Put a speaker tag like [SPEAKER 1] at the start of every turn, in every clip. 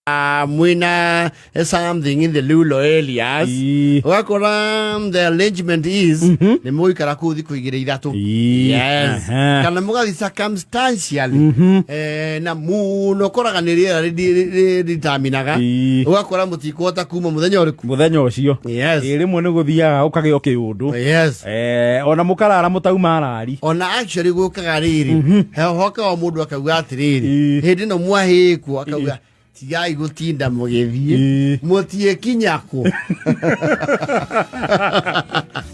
[SPEAKER 1] Mwina something in the lulo areas. Ũgakora the arrangement is nĩ mũgũikara kũu thikũ igĩrĩ ithatũ. Yes. Kana mũgathiĩ circumstantially. Na mũno ũkoraga nĩ rĩera rĩtaminaga. Ũgakora mũtikũhota kuma mũthenya ũrĩkũ.
[SPEAKER 2] Mũthenya ũcio.
[SPEAKER 1] Yes.
[SPEAKER 2] Ĩ, rĩmwe nĩ gũthiaga ũkagĩa kĩũndũ.
[SPEAKER 1] Yes.
[SPEAKER 2] Ona mũkarara mũtauma arari.
[SPEAKER 1] Ona actually gũkaga rĩrĩ, hoka o mũndũ akauga atĩrĩrĩ, hĩndĩ ĩno mwahĩkwo akauga tigai gũtinda mũgĩthiĩ, mũtiĩkinya kũ.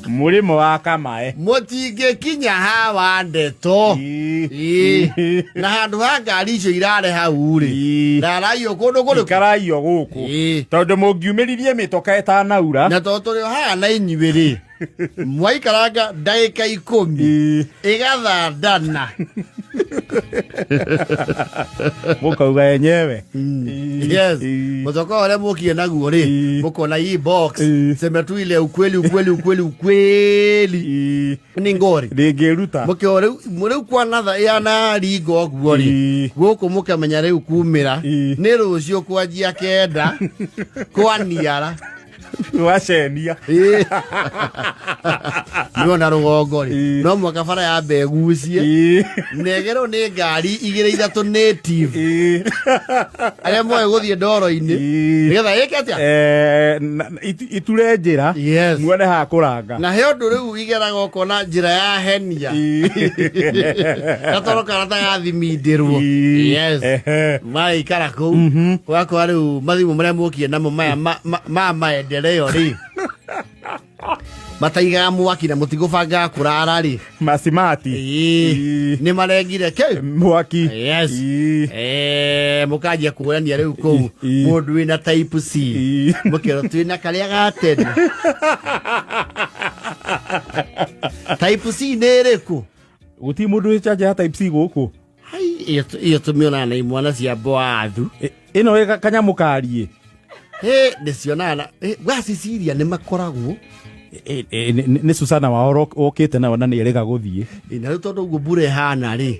[SPEAKER 2] Mũrĩmo wa kamae.
[SPEAKER 1] Mũtingĩkinya hawa ndeto. Ĩĩ. Na handũ ha ngari icio irare hau rĩ, rarai o kũndũ kũrĩkũ?
[SPEAKER 2] Ikarai o gũkũ. Tondũ mũngiumĩririe mĩtoka ĩtanaura.
[SPEAKER 1] Na tondũ tũrĩ o haha na inyuĩ rĩ, mwaikaranga ndagĩka 10 ĩgathandana.
[SPEAKER 2] Mũkauga enyewe.
[SPEAKER 1] Yes. Mũtoka ũrĩa mũkire naguo rĩ, mũkona hii box. Sema tu ile ukweli ukweli ukweli ukweli. Nĩ ngori.
[SPEAKER 2] Ndĩngĩruta.
[SPEAKER 1] Mũkĩo rĩu rĩu kwanatha yana ringo ũguo rĩ, gũkũ mũkamenya rĩu kumĩra nĩ rũciũ kwanjia 9 kwaniara.
[SPEAKER 2] Wacenia.
[SPEAKER 1] Nĩwona rũgongo rĩ, no mwaka bara ya mbegucie negerwo nĩ ngari igĩrĩ ithatũ native arĩa moĩ gũthiĩ ndoro-inĩ nĩgetha ĩke atĩa?
[SPEAKER 2] Iture njĩra.
[SPEAKER 1] Yes.
[SPEAKER 2] Muone ha kũranga.
[SPEAKER 1] Na he ũndũ rĩu igeraga ũkona njĩra ya henia gatoro karata gathimindĩrwo. Yes. Maikara kũu ũgakora rĩu mathimũ marĩa mokire namo maya ma maendeleo rĩ, mataigaga mwaki na mũtigũbangaga kũrara rĩ.
[SPEAKER 2] Macimati.
[SPEAKER 1] Ĩĩ. Nĩ marengire kĩ?
[SPEAKER 2] Mwaki.
[SPEAKER 1] Yes. Mũkanjia kũgũrania rĩu kũu mũndũ wĩna type C, mũkerwo twĩna karĩa ga tene. Type C nĩ ĩrĩkũ?
[SPEAKER 2] Gũtirĩ mũndũ wĩ charger ya type C gũkũ.
[SPEAKER 1] Hai, ĩyo tũmĩonaga na imwana cia Boathu.
[SPEAKER 2] Ĩno ĩ kanyamũ kariĩ.
[SPEAKER 1] Hĩ, ndĩcionaga na wa Cecilia nĩ makoragwo.
[SPEAKER 2] Nĩ Susana wao okĩte nayo na nĩ erĩga gũthiĩ.
[SPEAKER 1] Ĩ, na rĩu tondũ ũguo mbura ĩhana rĩ,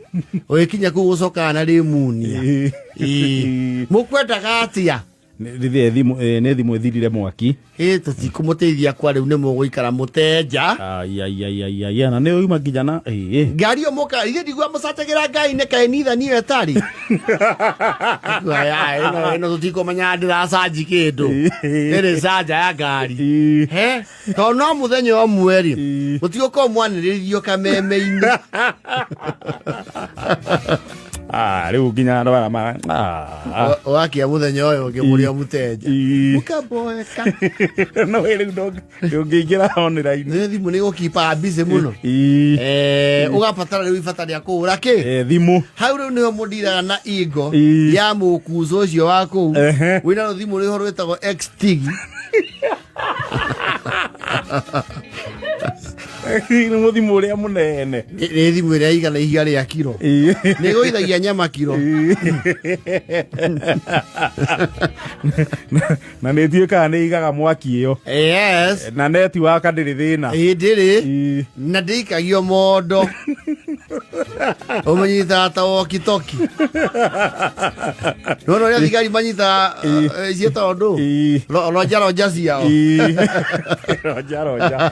[SPEAKER 1] ũgĩkinya kũu ũcokaga na rĩmunia. Ĩ, mũkwendaga atĩa?
[SPEAKER 2] Rĩrĩa nĩ thimũ ĩthirire mwaki.
[SPEAKER 1] Ĩ, tũtikũmũteithia kwa rĩu nĩ mũgũikara mũtenja.
[SPEAKER 2] Ai, ai, ai, ai, ai, na nĩ ũima nginya na ĩ.
[SPEAKER 1] Ngari ĩyo mũka ithuĩ ndigua mũcatagĩra ngai nĩ kaĩ nithani ĩyo ĩtarĩ. Aya, ĩno tũtikũmenya ndĩracanji kĩndũ. Ĩrĩ canja ya ngari. He, tondũ no mũthenya ũmwe rĩ, mũtigũkorwo mwanĩrĩrio kameme-inĩ.
[SPEAKER 2] Ah, rĩu nginya andũ aya ah.
[SPEAKER 1] Wakia mũthenya ũyũ ũngĩ mũrĩ o mũtenja. Mũkaboeka.
[SPEAKER 2] No rĩu ndũngĩingĩra online.
[SPEAKER 1] Nĩ thimũ nĩ gũkipa busy mũno. Ũgabatara rĩu ibata rĩa kũgũra kĩ?
[SPEAKER 2] Thimũ.
[SPEAKER 1] Hau rĩu nĩho mũndiraga na ingo ya mũkuco ũcio wa kũu. Wĩna rũthimũ rwĩho rwĩtagwo Xtig.
[SPEAKER 2] Nĩ mũthimũ ũrĩa mũnene.
[SPEAKER 1] Nĩ thimũ ĩrĩa igana ihiga rĩa kiro. Nĩ ĩgũithagia nyama kiro.
[SPEAKER 2] Na nĩ ĩtuĩkaga nĩ igaga mwaki ĩyo.
[SPEAKER 1] Yes.
[SPEAKER 2] Na netiwaka ndĩrĩ thĩna.
[SPEAKER 1] Ĩ ndĩrĩ. Na ndĩikagio mondo. Ũmĩnyitaga ta walkie-talkie. Nĩwona ũrĩa thigari manyitaga ciĩtagwo ndũ? Ronja ronja ciao.
[SPEAKER 2] Ronja ronja.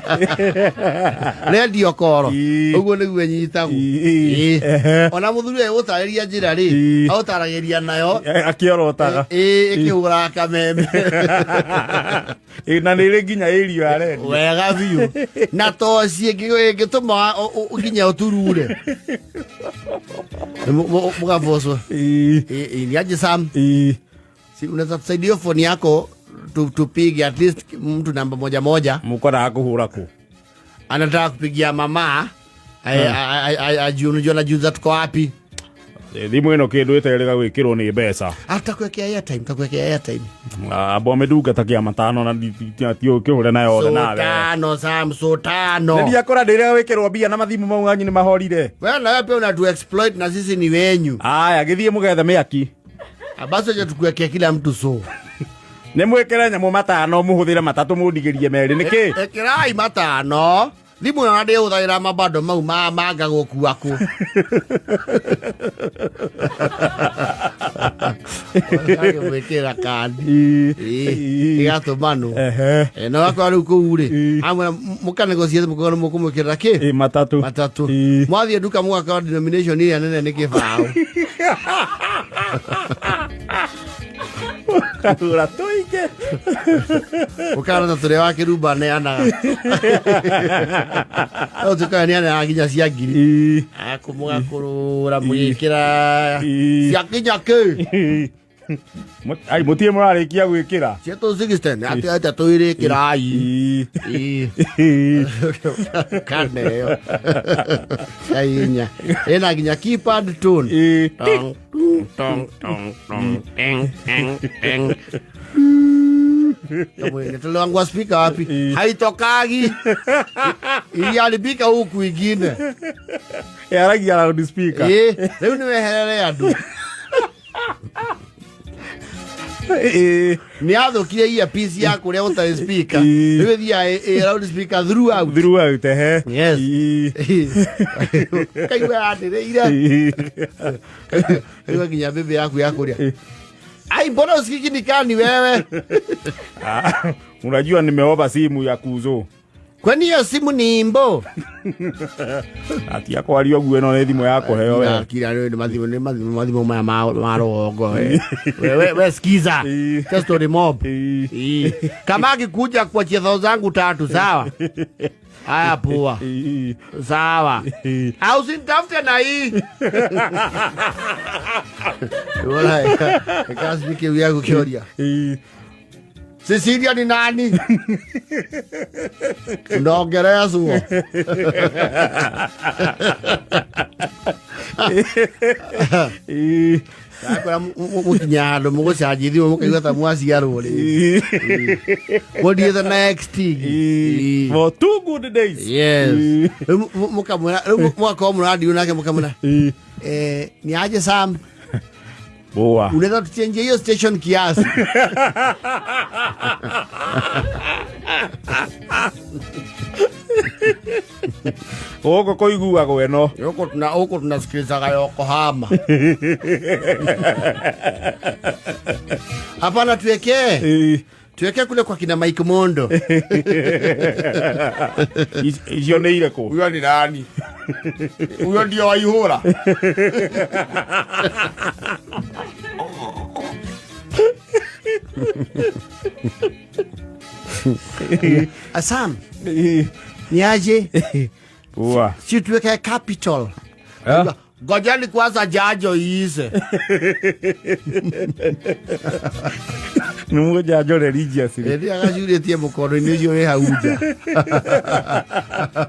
[SPEAKER 1] Redio koro. Ũguo nĩguo ĩnyitagwo. Ĩ. Ona mũthuri ũyũ gũtarĩria njĩra rĩ, aũtaragĩria nayo.
[SPEAKER 2] Akĩorotaga.
[SPEAKER 1] Ĩ, ĩkĩhũraga kameme.
[SPEAKER 2] Ĩ, na nĩ ĩrĩ nginya ĩrio ya redio.
[SPEAKER 1] Wega biũ. Na toci ĩngĩtũma nginya ũturure. Mũgabocwo. Ni aje Sam? Si unaweza tusaidia hiyo phone yako tupige at least mtu namba moja moja.
[SPEAKER 2] Mũkoraga kũhũra kũ?
[SPEAKER 1] Anataka kupigia mama. Ajue unajua anajiuliza tuko wapi.
[SPEAKER 2] Thimũ ĩno kĩndũ ĩterĩga gwĩkĩrwo nĩ mbeca.
[SPEAKER 1] Atakuwekea airtime, takuwekea airtime.
[SPEAKER 2] Amba ũmĩndunga ta kĩa matano na ti ũkĩhũre nayo othe nawe.
[SPEAKER 1] Sotano Sam, sotano.
[SPEAKER 2] Nĩ ndiakora ndĩrĩa wĩkĩrwo mbia na mathimũ mau anyu nĩ mahorire.
[SPEAKER 1] Wewe nawe pia unatu exploit na sisi ni wenyu.
[SPEAKER 2] Aya, gĩthiĩ mũgethe mĩaki.
[SPEAKER 1] Basi acha tukuwekea kila mtu so.
[SPEAKER 2] Nĩ mwĩkĩre nyamũ matano mũhũthĩre matatũ mũndigĩrie merĩ nĩkĩ?
[SPEAKER 1] Ĩkĩrai matano. Thimũ ĩyo na ndĩhũthagĩra mabando mau ma manga gũkua kũ. Agĩmwĩkĩrĩra kandi.
[SPEAKER 2] Ii.
[SPEAKER 1] Ĩgatũmanwo.
[SPEAKER 2] Ehe.
[SPEAKER 1] Na wakora rĩu kũu rĩ,
[SPEAKER 2] Ii.
[SPEAKER 1] amwĩra mũkanegotiate mũkauga nĩ mũkũmwĩkĩrĩra kĩ?
[SPEAKER 2] Ii, matatũ.
[SPEAKER 1] Matatũ.
[SPEAKER 2] Ii.
[SPEAKER 1] Mwathiĩ nduka mũgakora denomination ĩrĩa nene nĩ kĩbaũ.
[SPEAKER 2] Kagũra tũingĩ.
[SPEAKER 1] Ũkana ta tũrĩa wa kĩrumba neanaga. No tukaga nĩaneanaga nginya cia ngiri.
[SPEAKER 2] Ii.
[SPEAKER 1] Akũmũgakũrũra mũgĩkĩra
[SPEAKER 2] Ii.
[SPEAKER 1] cia kinya kĩ?
[SPEAKER 2] Ii. Ai, mũtirĩ mũrarĩkia gwĩkĩra.
[SPEAKER 1] Cia 260 atĩ atĩ tũirĩkĩra ai.
[SPEAKER 2] Ii.
[SPEAKER 1] Ii.
[SPEAKER 2] Ii.
[SPEAKER 1] Kana ĩyo. Cia inya. Ĩna nginya keypad tone.
[SPEAKER 2] Ii.
[SPEAKER 1] Tong, tung, tong, tong, tong, teng, teng, teng. Nitolewa wangu wa speaker wapi? Haitokagi. Iliharibika huku ingine.
[SPEAKER 2] Yaragia loud speaker.
[SPEAKER 1] Ĩ, rĩu nĩ weherere andũ.
[SPEAKER 2] Ii.
[SPEAKER 1] Nĩ athũkire earpiece ya kũrĩa gũtarĩ speaker.
[SPEAKER 2] Ĩ.
[SPEAKER 1] Rĩu ĩthiaga ĩ loud speaker throughout.
[SPEAKER 2] Throughout, ehe.
[SPEAKER 1] Yes.
[SPEAKER 2] Ii.
[SPEAKER 1] Kaigua yanĩrĩire.
[SPEAKER 2] Ii.
[SPEAKER 1] Kaigua nginya bĩbĩ yaku ya kũrĩa. Ai, mbona usikiki nikani wewe?
[SPEAKER 2] Ah, unajua nimeomba simu ya kuzo.
[SPEAKER 1] Kwani hiyo simu ni imbo?
[SPEAKER 2] Atia kwaria ũguo ĩno nĩ thimũ ya kũheo we.
[SPEAKER 1] Kira nĩ mathimũ nĩ mathimũ mathimũ maya ma rũgongo we. We we we sikiza.
[SPEAKER 2] Ii.
[SPEAKER 1] Just story mob.
[SPEAKER 2] Ii.
[SPEAKER 1] Ii. Kama akikuja kuachia thao zangu tatu sawa? Haya poa.
[SPEAKER 2] Ii.
[SPEAKER 1] Sawa.
[SPEAKER 2] Ii.
[SPEAKER 1] Au usinitafute na hii. Wala kazi nike yangu kioria.
[SPEAKER 2] Ii.
[SPEAKER 1] Cecilia ni nani? Unaongelea suo.
[SPEAKER 2] Ii.
[SPEAKER 1] Akora mukinya handũ mũgũcanji thimũ mũkaigua ta mwaciarwo rĩ.
[SPEAKER 2] Ii.
[SPEAKER 1] Mũthiĩ the next thing.
[SPEAKER 2] Ii. For two good days.
[SPEAKER 1] Yes.
[SPEAKER 2] Ii.
[SPEAKER 1] Rĩu mũkamwĩra rĩu mũgakorwo mũrandiũ nake mũkamwĩra
[SPEAKER 2] Ii.
[SPEAKER 1] ni aje Sam,
[SPEAKER 2] Poa.
[SPEAKER 1] unaweza tuchenjie hiyo station kiasi.
[SPEAKER 2] Gũkũ kũiguagwo ĩno.
[SPEAKER 1] Huko tuna huko tunasikilizaga Yokohama. Hapana, tuwekee
[SPEAKER 2] Ii.
[SPEAKER 1] tuwekee kule kwa kina Mike Mondo.
[SPEAKER 2] Icio nĩ irĩkũ?
[SPEAKER 1] Huyo ni nani? Huyo ndio Waihura. Asam,
[SPEAKER 2] Ii.
[SPEAKER 1] ni aje?
[SPEAKER 2] Poa.
[SPEAKER 1] Si tuweke capital.
[SPEAKER 2] Eh?
[SPEAKER 1] Ngojeni kwanza jajo iise.
[SPEAKER 2] Nĩ mũgũnjanjo religiously.
[SPEAKER 1] Ĩrĩa agacurĩtie mũkono-inĩ ũcio wĩ hau nja.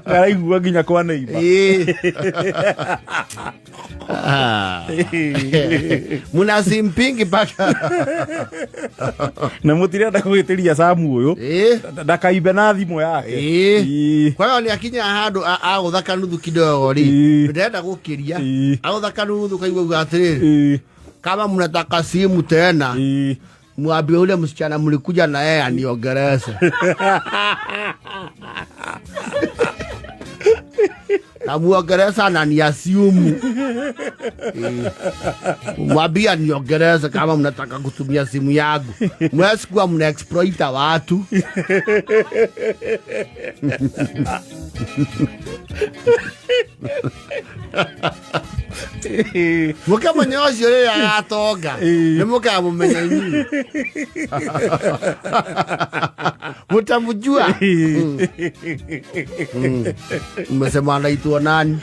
[SPEAKER 2] Araigua nginya kwa neighbor.
[SPEAKER 1] Ĩĩ. Ah. Munasimpingi mpaka.
[SPEAKER 2] Na mũtirenda kũgĩtĩria Samu ũyũ.
[SPEAKER 1] Ĩĩ.
[SPEAKER 2] Ndakaimbe na thimũ yake.
[SPEAKER 1] Ĩĩ.
[SPEAKER 2] Ii.
[SPEAKER 1] Kwa hiyo nĩ akinya handũ agũtha kanuthu kidogo rĩ,
[SPEAKER 2] Ĩĩ.
[SPEAKER 1] ndĩrenda gũkĩria.
[SPEAKER 2] Ĩĩ.
[SPEAKER 1] Agũtha kanuthu kaigua uga atĩrĩrĩ,
[SPEAKER 2] Ii.
[SPEAKER 1] kama mnataka simu tena
[SPEAKER 2] Ii.
[SPEAKER 1] mwambie ule msichana mlikuja na yeye aniongereze. Namuongereza ananiasiumu. Mwambie aniongereze kama mnataka kutumia simu yangu. Mwezi kuwa mna exploita watu. Mũkamenya ũcio rĩrĩa agatonga
[SPEAKER 2] Ĩĩ.
[SPEAKER 1] nĩ mũkamũmenya inyuĩ. Mũtamjua. Mmesema anaitwa nani?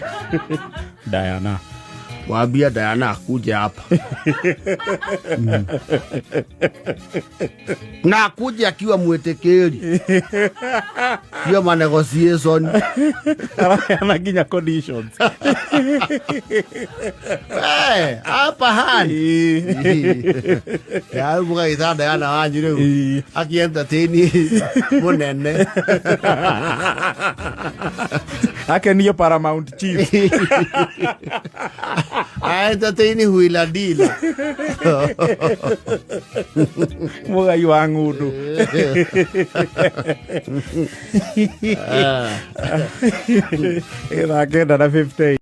[SPEAKER 2] Diana.
[SPEAKER 1] Mwambia Diana akuje hapa. Na akuje akiwa mwĩtĩkĩri. Sio ma negotiation.
[SPEAKER 2] Araheana nginya conditions.
[SPEAKER 1] Eh, hapa hani.
[SPEAKER 2] Ii.
[SPEAKER 1] Ya mũgagĩta Diana wanyu rĩu.
[SPEAKER 2] Ĩĩ.
[SPEAKER 1] Akientertain mũnene.
[SPEAKER 2] Akenie Paramount Chief.
[SPEAKER 1] Entertain Huila Dila.
[SPEAKER 2] Mũgai wa ng'ũndũ. Thaa 9:50.